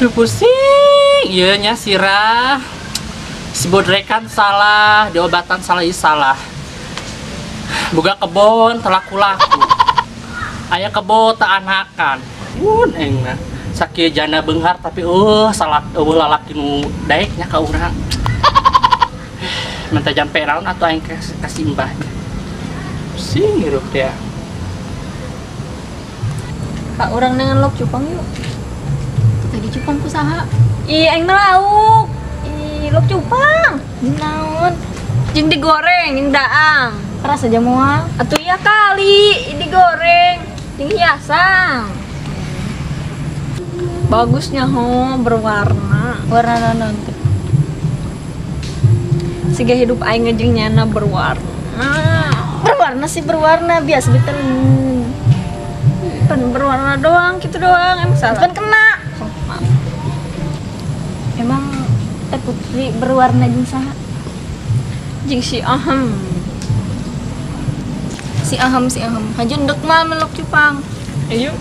Duh pusing, ieu nya sirah. Si bodrekan salah, diobatan salah ieu salah. Boga kebon telaku-laku. Aya kebo teu anakan. Mun aing mah sakieu janda beunghar tapi salah eueuh lalaki nu daek nya ka urang. Minta jampe naon atuh aing kasih imbah. Pusing hirup teh. Kak urang nengan lok cupang yuk. Tadi cupang ku saha? Ih, aing mah lauk. Ih, lok cupang. Naon? Jeung digoreng, jeung daang. Keras aja moal. Atuh iya kali, digoreng, jeung hiasan. Bagusnya ho, berwarna. Warna naon teh? Siga hidup aing jeung nyana berwarna. Berwarna sih berwarna biasa beten. Pan berwarna doang, gitu doang, emang salah. Kan kena. Oh, maaf. Emang Teh Putri berwarna jeung saha? Jeung si Ahem. Si Ahem, si Ahem. Haju ndek mah melok cupang. Ayo.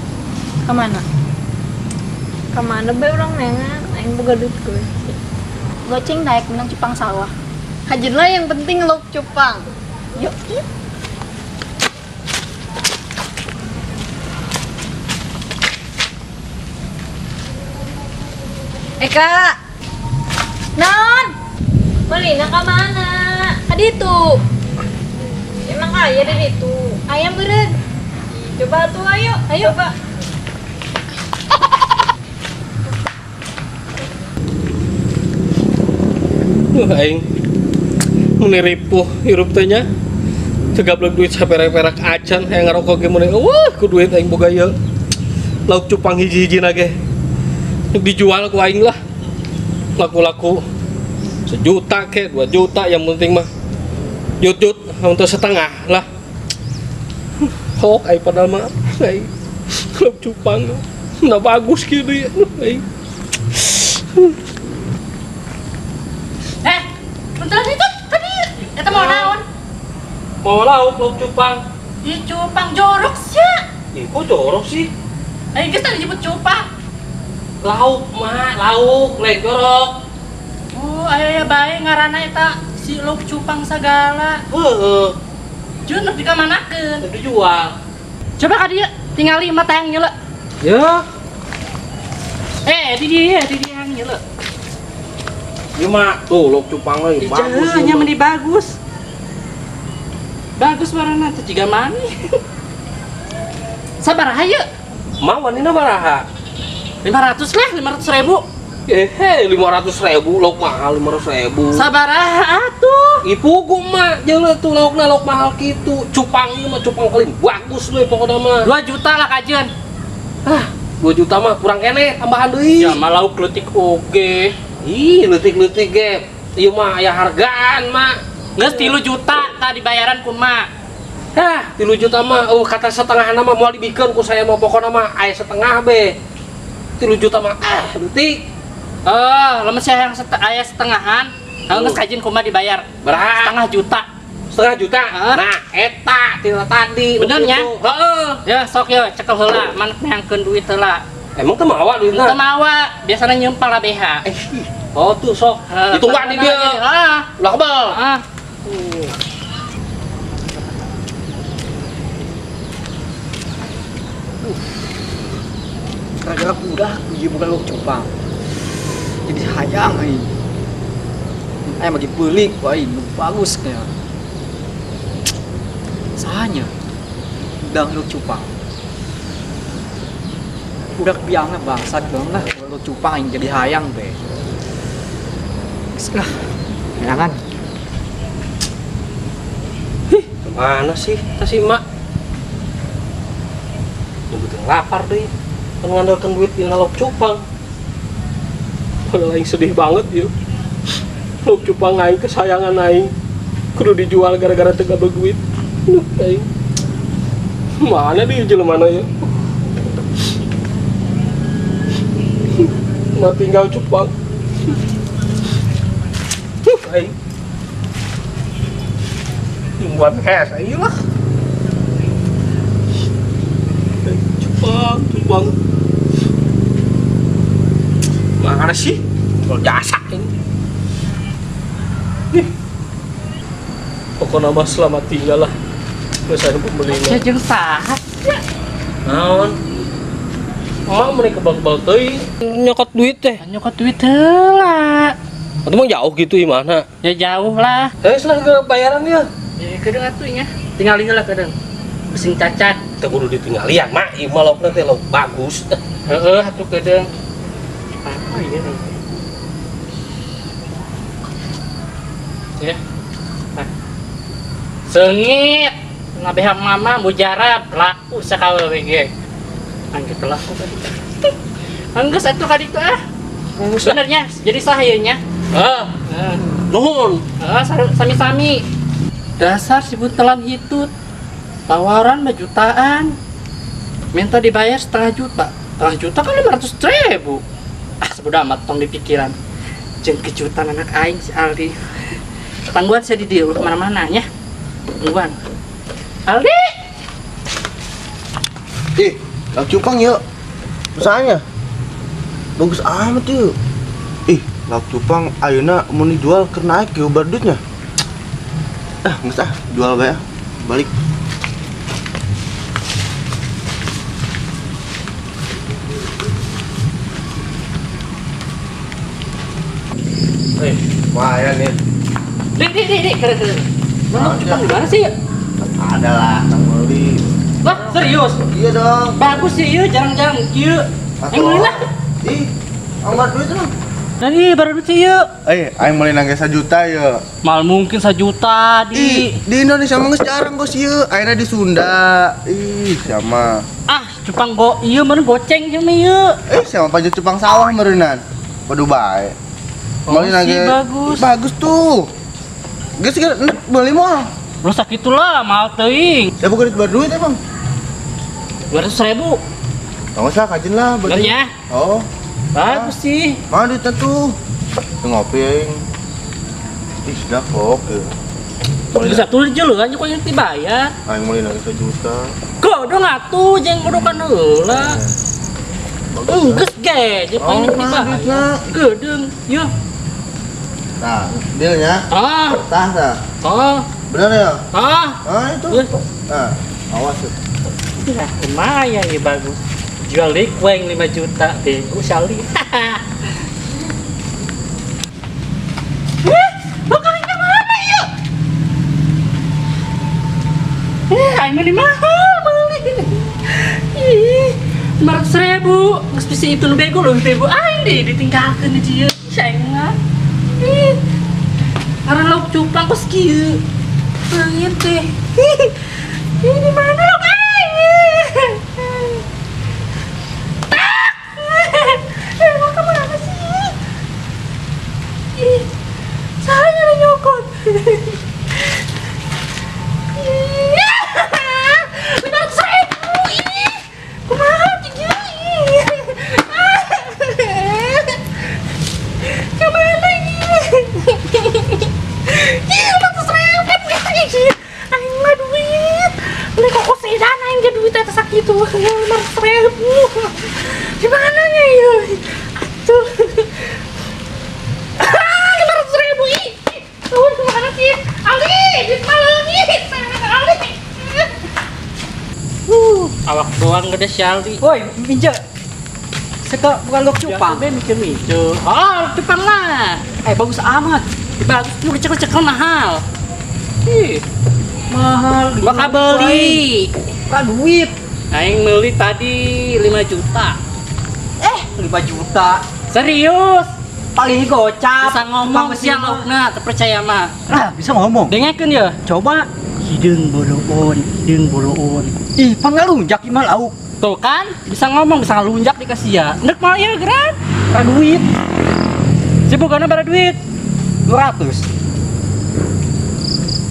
Ka mana? Ka mana bae urang neangan, aing boga duit gue. Goceng naik menang cupang sawah. Hajin lah yang penting lok cupang. Yuk, yuk. Eka. Naon? Melina ka mana? Ka ditu. Emang aya di ditu? Aya meureun. Coba tuh ayo, ayo. Coba. Aing mun ripuh hirup teh nya. Teu gablek duit saperak-perak acan hayang ngarokok ge mun eueuh ku duit aing boga ieu. Lauk cupang hiji-hijina ge. Dijual ku aing lah. Laku-laku sejuta ke 2 juta yang penting mah jut-jut untuk setengah lah. Hok aing padahal mah aing lauk cupang nah bagus kieu deui aing. Bentar itu tadi eta mau naon? Mau lauk lauk cupang. Ih cupang jorok sia. Ih kok jorok sih? Aing geus tadi nyebut cupang. Lauk mah, lauk lain jorok. Oh, aya ya bae ngaranna eta si lauk cupang sagala. Heeh. Jeung nepi ka manakeun? Dijual. Coba ka dieu, tingali mah tayang nyeuleuh. Ya. Di dieu, di dieu yang nyeuleuh. Ieu mah tuh lauk cupang leuy bagus. Nya meni bagus. Bagus warna teh jiga mani. Sabaraha ieu? Mah wanina baraha? 500 lah, 500.000. 500.000 lauk mahal 500.000. Sabaraha atuh? Ipugu mah jeung tuh laukna lauk mahal kitu. Cupang ieu mah cupang paling bagus leuy pokona mah. 2 juta lah kajeun. Ah, 2 juta mah kurang keneh tambahan deui. Ya mah lauk leutik oge. Ih, leutik-leutik ge. Ieu mah aya hargaan mah. Geus 3 juta tah dibayaran ku mak. Hah, 3 juta mah eueuh kata setengahna mah moal dibikeun ku saya mah pokona mah aya setengah be. 3 juta mah leutik. Lamun saya yang aya setengahan, geus kajeun kumaha dibayar? Berapa? Setengah juta. Setengah juta? Nah, eta tina tadi. Bener nya? Heeh. Ya sok ye cekel heula, maneh meangkeun duit heula. Emang teu mawa duitna? Teu mawa, biasana nyeumpal lah BH. Oh tuh sok. Ditungguan di dieu. Heeh. Ulah kebel. Heeh. Gara-gara budak ieu bukan lauk cupang. Jadi hayang aing. Aing bagi pelik ku aing bagus nya. Sahanya dang lauk cupang. Budak biangna bangsat dong lah lauk cupang aing jadi hayang be. Geus lah. Jangan. Hih, kemana sih tas si emak? Nyebutin lapar deh. Mengandalkan duit di lauk cupang. Padahal aing sedih banget yuk. Lauk cupang aing kesayangan aing kudu dijual gara-gara teu gabeg duit. Duh aing. Mana dia jelema mana ya? Nah tinggal cupang. Duh aing. Nungguan es aing lah. Cupang, cupang. Mana sih? Jual jasa ini. Nih. Pokoknya mah selamat tinggal lah. Geus aya pembeli. Ya jeung saha? Naon? Emak mun kebal-kebal teuing nyokot duit teh. Nyokot duit heula. Atuh mah jauh gitu imahna. Ya jauh lah. Eh, lah ke bayaran ya. Ya kedeung atuh nya. Tinggal heula kedeung. Besing cacat. Teu kudu ditinggalian, mak. Ieu mah laukna teh lauk bagus. Heeh, atuh kedeung. Apa ieu nih? Ya. Nah. Sengit. Ngabeha mama mujarab laku sakawe ge. Angge teu laku ka ditu. Anggeus atuh ka ditu ah. Benernya, jadi sah ieu nya. Heeh. Nuhun. Heeh, sami-sami. Dasar si buntelan hitut. Tawaran mah jutaan. Minta dibayar setengah juta. Setengah juta kan 500.000. Ah, sebodoh amat tong di pikiran. Jeung kejutan anak aing si Aldi. Tangguhan saya di dieu kemana-mana nya. Tangguhan. Aldi. Ih, lauk cupang yuk. Usahanya. Bagus amat yuk. Ih, lauk cupang ayeuna mun dijual keur naik yeuh bar duitnya. Ah, geus ah, jual bae ah. Balik. Eh, lumayan nih. Dik, keren. Lauk cupang di mana sih? Ada lah, nang beli. Wah, serius? Iya dong. Bagus sih, iya, jarang-jarang kieu. Yang beli lah. Ih, angkat duit lah. Dari baru duit sih, yuk. Eh, aing meuli nangge 1 juta ya. Mal mungkin 1 juta di. Ih, di Indonesia mah geus jarang bos ieu. Ayeuna di Sunda. Ih, sama. Ah, cupang go ieu meureun goceng jeung ieu. Eh, sama paju cupang sawah meureunnan. Waduh bae. Oh, sih, bagus. Bagus tuh. Geus beli moal. Lu sakitulah mahal teuing. Saya bukan duit duit emang. 200.000. Tong usah kajin lah berarti. Ya? Oh. Bagus sih. Mana duitnya tuh? Ngopi aing. Ih, sudah kok. Bisa tuh aja lu kan kok yang dibayar. Aing meuli lagi 1 juta. Kodong atuh jeung kodokan heula. Geus ge, jeung paling dibayar. Gedeung, yeuh. Nah, dealnya. Ah. Tah tah. Oh. Benar ya? Ah. Ah, itu. Nah, awas ya. Ya, lumayan ya bagus. Jual likweng 5 juta, bego Sali. Eh, mau kawin ke mana yuk? Eh, aing mah mahal beli. Ih, 500.000. Geus bisa itu nu bego leuwih bego aing deh ditinggalkeun di dieu. Aing mah. Ih. Karena lauk cupang kos kieu. Pengen teh. Ini mana lauk aing? Tak. Mau kemana sih? Ih, saya udah nyokot. 500.000. Ih, kumaha tinggi? Kemana ini? Ih, 500.000 kan duit. Aing mah duit. Beli koko sedan aing ge duit eta sakitu. 500.000. Gimana nya ieu? Atuh. 500.000 ih. Tuh kemana sih? Ali, duit mah leungit. Ali. Awak doang gede Shaldi. Woi, minje. Seka bukan lauk cupang. Biasa be mikir-mikir. Oh, lauk cupang lah. Eh, bagus amat. Bagus, lu kecil-kecil mahal. Ih, mahal. Bakal beli. Bukan duit. Aing beli tadi 5 juta. Eh, 5 juta. Serius? Paling gocap. Bisa ngomong siang laukna, terpercaya mah. Ah, bisa ngomong. Dengekeun ya. Coba. Hideung boloon, hideung boloon. Ih, pangalunjak ieu mah lauk. Tuh kan, bisa ngomong, bisa ngalunjak dikasih ya. Nek mah ieu geran. Bara duit. Sibukana bara duit. 200.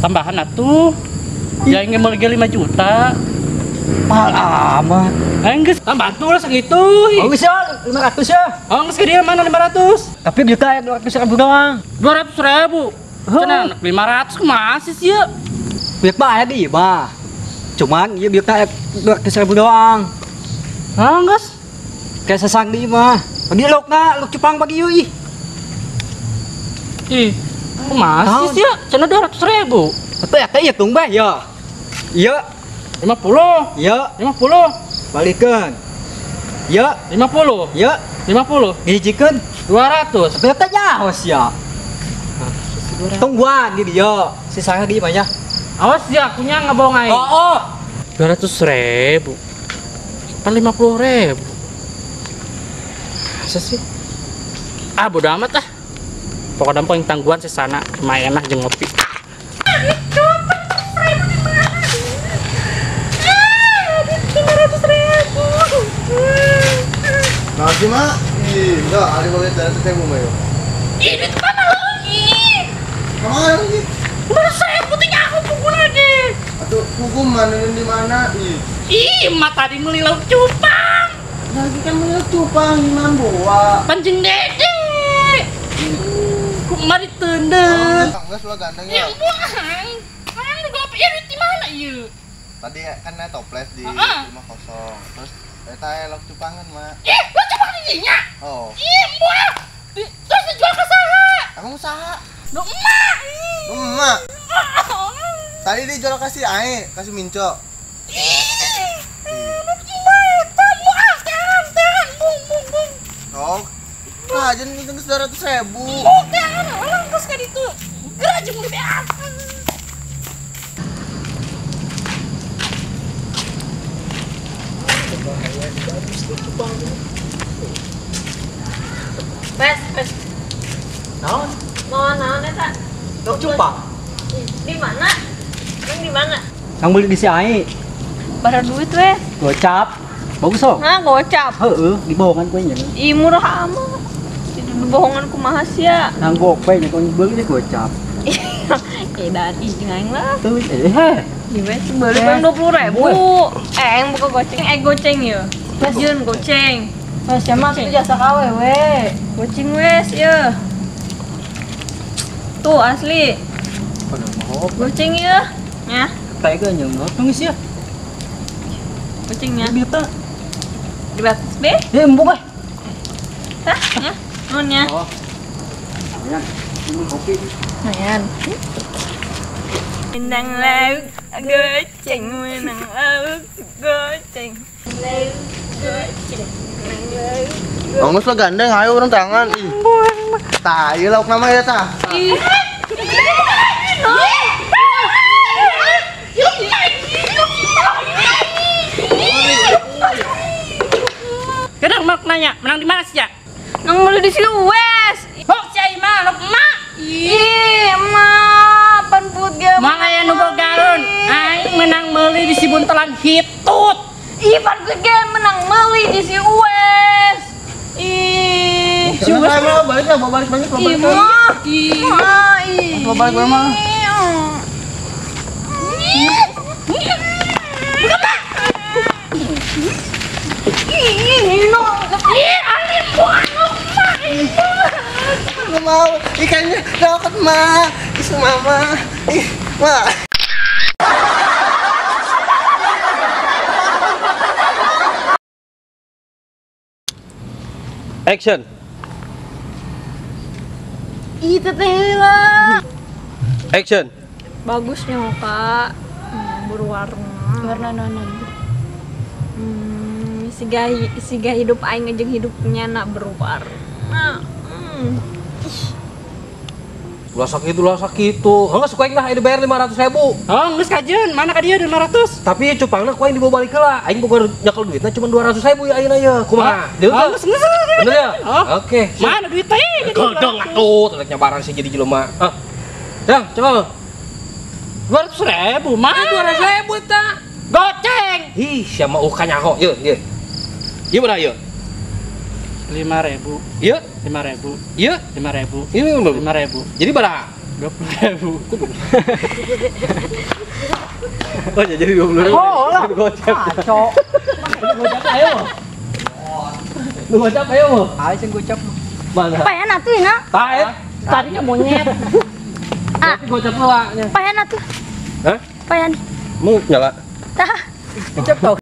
Tambahan atuh. Ya ingin meuli 5 juta. Mahal amat. Geus, tambahan tuh lah segitu. Oh, geus ya, 500 ya. Oh, geus ke dia mana 500? Tapi juta ya 200.000 doang. 200.000. Cenah 500 kumaha sih ieu? Biak bae di mah. Cuman ieu biak 200.000 doang. Ah, geus. Kayak sesang di mah. Pagi laukna, lauk cupang pagi yeuh ih. Ih, kumaha sih ya? Cenah 200.000. Atuh eta ieu tung bae ya. Ieu 50. Ieu 50. Balikeun. Ieu 50. Ieu 50. Ngijikeun 200. Atuh eta nyaho sia. Tungguan di dia. Sisana di mah nya. Awas ya, kunya ngabohong aing. Oh, oh. 200.000. Pan 50.000. Masa sih? Ah, bodo amat ah. Pokoknya paling tangguhan sesana lumayan lah jeung ngopi. Copet 100.000 di mana? Ah, 500.000. Nah, sih mak. Ih, enggak, ari boleh 200.000 mah yo. Ih, duit mana lagi? Kemana lagi? 500.000 teh aku pukul lagi. Atuh hukum mana di mana? Ih. Ih, emak tadi meuli lauk cupang. Lagi kan meuli lauk cupang gimana bawa? Pancing dede. Ku emak diteundeun. Geus ulah gandeng ya. Ya buang. Kan gope ieu duit di mana ieu? Tadi kan na toples di rumah kosong. Terus eta lauk cupangan, Mak. Ih, lauk cupang di dinya. Oh. Ih, buang. Terus dijual ke saha? Emang usaha? Nu emak. Nu emak. Tadi dijual kasih ae, kasih minco. Ih, nu emak eta buang, tangan, bung bung bung. Oh. Kajen itu geus 200.000. Oh, tangan, orang geus ka ditu. Geura jeung meuli beak. Wes, wes. Naon? Mau naon eta? Lauk cupang. Di mana? Yang di mana? Yang beli di si Ae. Bayar duit weh. Gocap. Bagus oh. Hah, gocap. Heeh, dibohongan kowe nya. Ih, murah amat. Itu bohongan kumaha sia. Nang gope nya kowe beli di gocap. Edan ih jeung aing lah. Tuh, eh. Di wes beli paling 20.000. Eh, yang buka goceng, goceng ya. Wes goceng. Wes ya mah itu jasa kawe we. Goceng wes ya. Tuh asli. Goceng ya. Ya. Tega nya tunggu sih ya. Gocengnya. Bisa. Gratis be. Eh, embung eh. Tah, ya. Nuhun ya. Oh. Lumayan. Ini kopi. Lumayan. Menang lauk goceng, menang lauk goceng. Lauk goceng, menang lauk. Ongos lah gandeng, ayo orang tangan. Ih. Tah, ieu lauk nama ya tah. Ih. Kadang mak nanya, menang di mana sih ya? Nang beli di sini wes. Hok si Aing mah, lauk emak. Ih, emak, pan put ge. Mang aya nu bogaeun. Aing menang meuli di si buntelan hitut. Ih, pan put ge menang meuli di si Uwes. Ih, si Uwes mah balik lah, bawa balik balik, bawa balik. Ih, mah. Ih. Bawa balik mah. Ih, no. Ih, alim buang mah. Nggak mau, ikannya dapat mah. Isu mama. Ih, mah. Action. Ih, teteh heula. Action. Bagusnya Kak. Berwarna. Warna naon? Siga hidup aing jeung hidupnya nak berwarna. Ulah sakit itu. Heuh suka aing lah dibayar 500.000. Oh, geus kajeun, mana ka dieu 500? Tapi cupangna ku aing dibawa balik heula. Aing boga nyekel duitna cuma 200.000 ya ayeuna ye. Kumaha? Deul teu? Geus geus. Bener ya? Oke. Mana duit teh? Godong atuh, telek nyabaran sih jadi jelema. Ah. Ya, coba. 200.000 mah. 200.000 eta. Goceng. Ih, sia mah uh kanyaho. Yeuh, yeuh. Ieu mana ieu? 5.000. Ieu? 5.000. Ieu? 5.000. Ieu 5.000. Jadi berapa? 20.000. Oh, jadi 20.000. Oh lah. Gocap. Kacau. Gocap ayo. Lu gocap ayo. Ayo sing gocap. Mana? Payan atuh ina. Taet. Tadinya monyet. Ah. Gocap heula nya. Payan atuh. Hah? Payan. Mau nyala? Tah. Gocap tau.